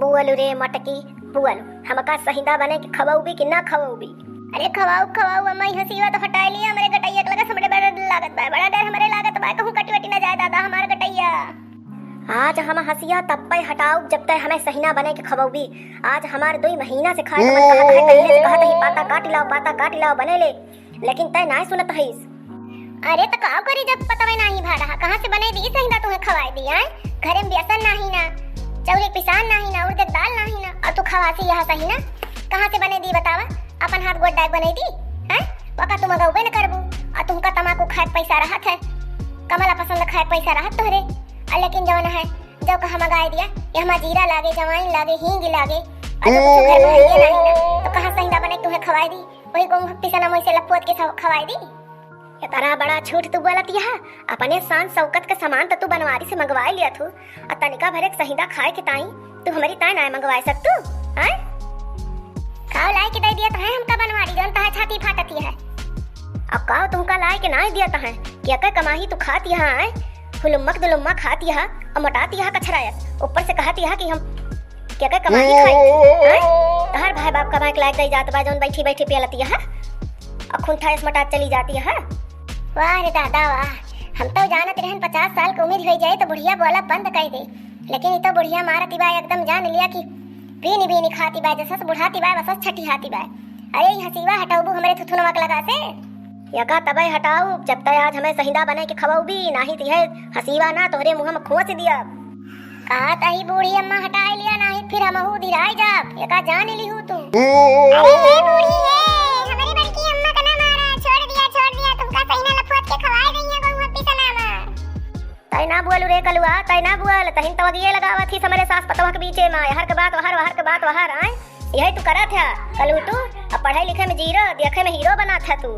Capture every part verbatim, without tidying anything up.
बोलू रे मटकी, बोलू, हमका सहिंदा बने के खवउबी कि ना खवउबी? अरे खवाऊ, खवाऊ, अम्मा, ई हसीवा तो हटाए लिया, हमरे गटैया के लगे से बड़े बड़े लागत बा, बड़ा डर हमरे लागत बा, कहूँ कटी वटी ना जाए दादा हमार गटैया। आज हम हसिया तब पे हटाउब जब तै हमें सहिना बने के खवउबी। आज हमार दुई महीना से खाए के मन कहत है, कहिए से कहत है, पाता काट लाओ, पाता काट लाओ, बने ले, लेकिन तै नाय सुनत हईस। अरे त का करी जब पतवे नाही भा रहा, कहाँ से बने दी सहिंदा तुहे खवाए दी, आय? घरे में बेसन नाही ना, चौरे पिसान नाही ना, उड़द के दाल नाही ना, और तू खवासी यह सहिना, कहाँ से बने दी बतावा? अपन हाथ गोड़ डाक बने दी, हैं? वका तुम गौबे न करबू, और तुमका तमाकू खाए के पैसा रहत है, कमला पसंद खाए के पैसा रहत तोहरे, और लेकिन जवन है, जब कहा मंगाए दिया, ये हमार जीरा लागे, जवाइन लागे, हींग लागे, और जब कुछ घर में है ये नाही ना, तो कहाँ सहिंदा बने तुहे खवाए दी? वही गोंग पिसना मोई से लपोत के सब खवाए दी। इतना बड़ा झूठ तू बोलत यह, अपने शान शौकत के सामान त तू बनवारी से मंगवाए लिया थू, आ तनिका भर एक सहिंदा खाए के ताई तू हमरी ताई ना मंगवाए सकतू, हैं? खाओ लाए के दे दिया त है हमका बनवारी, जौन तहार छाती फाटत यह। अब काओ तुमका लाए के नाय दिया त है कि अके कमाही तू खात यह, हैं? हुलुम्मक दुलुम्मा खात यह, और मोटात यह कछरायस, ऊपर से कहत यह कि हम क्या क्या कमाई खाई थी, हैं? तहार भाई बाप कमाए के लायक दई जात बा, जौन बैठी बैठी पियलत यह। अखुन ठायस मटात चली जात यह। वाह रे दादा वाह, हम तो जानत रहन पचास साल के उम्र हो जाए तो बुढ़िया बोला बंद कर दे, लेकिन ई तो बुढ़िया मारत बा एकदम, जान लिया कि बीनी बीनी खाती बा, जसस बुढ़ाती बा, बसस छठी हाती बा। अरे ई हसीवा हटाउबू हमरे थुथुनवा के लगा से। यका तबे हटाउब, जब तय आज हमें सहिंदा बने के खवउबी, नाही त यह हसीवा ना तोहरे मुँह में खोस दिया। कहा तही बूढ़ी अम्मा हटाए लिया, नाही फिर हमहू दिराई जाब, यका जान लिहू तू। अरे ए बूढ़ी ए, हमरे बड़की अम्मा का ना मारा, छोड़ दिया, छोड़ दिया, तुमका सहिना लफोत के खवाए गई है गौवा पिसना में। तै ना बोल रे कलुआ, तै ना बोल, तहिन तो अगिए लगावत ही हमरे सास पतोह के बीचे में, यहर के बात वहर, वहर के बात वहर, आय? यही तू करत है, कलू तू, अब पढ़े लिखे में जीरो, देखे में हीरो बनात है तू।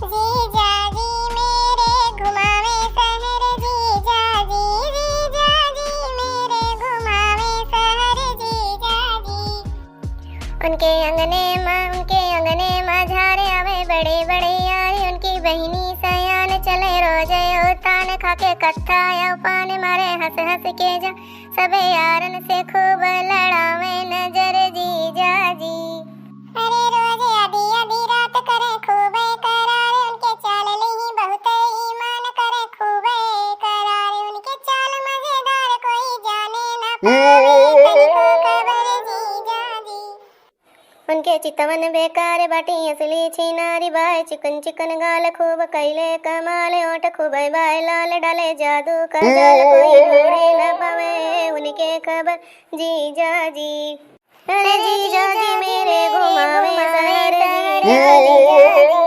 जीजा जी मेरे घुमावे शहर, जीजा जी, जीजा जी मेरे घुमावे शहर, जीजा जी। उनके अंगने मा, उनके अंगने मा झारे आवे बड़े बड़े यार, उनकी बहिनी सयान चले रोज उतान, खाके कत्था या पान मारे हंस हंस के जा, सबे यारन से खूब लड़ावे नजर जीजा जी। अरे रोज आधी आधी रात करे खूबे करार, उनके चाल लिही बहुत ईमान करे खूबे करार, उनके चाल मजेदार कोई जाने ना पावे तनिको खबर जीजा जी। उनके चितवन बेकार बाटी असली छिनारी बाय, चिकन चिकन गाल खूब कैले कमाल, ओठ खूब बाय लाल डाले जादू का जाल, कोई ढूंढे न पावे उनके खबर जीजा जी। अरे जीजा जी मेरे घुमावे शहर, जीजा जी।